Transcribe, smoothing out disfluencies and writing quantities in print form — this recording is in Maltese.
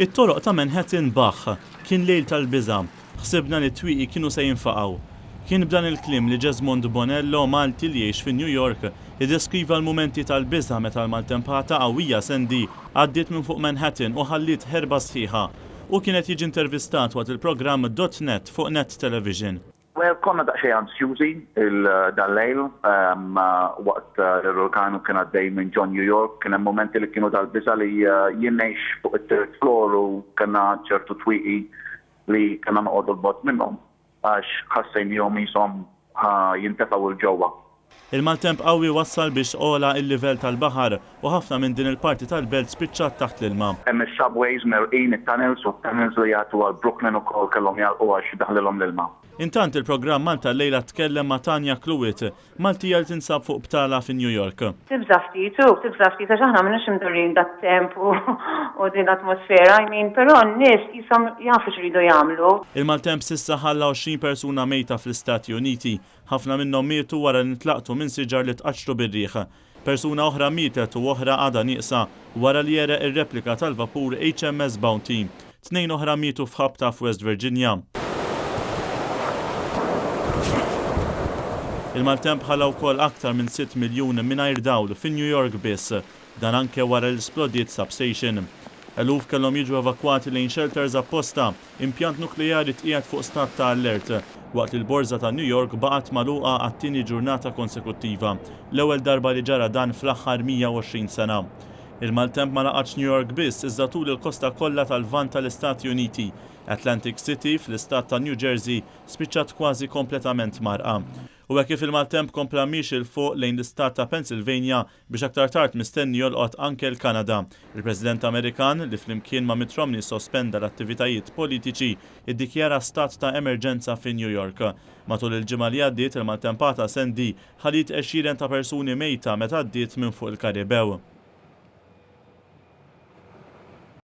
It-toroq ta' Manhattan baħħ. Kien lejl tal-biża'. Ħsibna li t-twieqi kienu se jinfaqgħu. Kien b'dan il-kliem li Jesmond Bonello, Malti li jgħix fi New York, iddeskriva l-mumenti tal-biża' meta l-maltempata qawwija Sandy għaddiet minn fuq Manhattan u ħalliet ħerba sħiħa. Hu kien qed jiġi intervistat waqt il-programm Dot Net fuq Net Television. Well, konna daqsxejn ansjużi dal-lejl waqt li l-urkanu kien għaddej minn ġo New York. Kien hemm mumenti li kienu dal-biża' li jien ngħix fuq it-third floor u kellna ċertu twieqi li kellna noqogħdu 'l bogħod minnhom għax ħassejnihom qishom ħa jintefgħu 'l ġewwa. Il-maltemp qawwi wassal biex għola l-livell tal-baħar u ħafna minn din il-parti tal-belt spiċċat taħt l-ilma. Hemm is-subways mgħerrqin, it-tunnels u t-tunnels li jagħtu għal Brooklyn ukoll kellhom jagħlqu għax daħlilhom l-ilma. Intant il-programm Malta Llejla tkellem ma' Tania Cluett, Maltija li tinsab fuq btala fi New York. Tibża' ftit hu, tibża' ftit għax aħna m'inux imdorrijin dat-temp u din l-atmosfera, I mean, però n-nies qishom jafu x'iridu jagħmlu. Il-maltemp s'issa ħalla 20 persuna mejta fl-Istati Uniti. Ħafna minnhom mietu wara li ntlaqtu minn siġar li tqaċċtu bir-riħ. Persuna oħra mietet u oħra għadha nieqsa wara li għereq ir-replika tal-vapur HMS Bounty. Tnejn oħra mietu f'ħabta f'West Virginia. Il-maltemp ħalla wkoll aktar minn sitt miljun mingħajr dawl fi New York biss. Dan anke wara li splodiet substation. Eluf kellhom jiġu evakwati lejn shelters apposta. Impjant nukleari tqiegħed fuq stat ta' allert, waqt li l-Borża ta' New York baqgħet magħluqa għat-tieni ġurnata konsekuttiva, l-ewwel darba li ġara dan fl-aħħar 120 sena. Il-maltemp ma laqatx New York biss, iżda tul il-kosta kollha tal-Lvant tal-Istati Uniti. Atlantic City, fl-istat ta' New Jersey, spiċċat kważi kompletament mgħarrqa. U hekk kif il-maltemp kompla miexi 'l fuq lejn l-istat ta' Pennsylvania biex aktar tard mistenni jolqot anke l-Kanada, il-President Amerikan, li flimkien ma' Mitt Romney ssospenda l-attivitajiet politiċi, iddikjara stat ta' emerġenza fi New York. Matul il-ġimgħa li għaddiet, il-maltempata Sandy ħalliet għexieren ta' persuni mejta meta għaddiet minn fuq il-Karibew.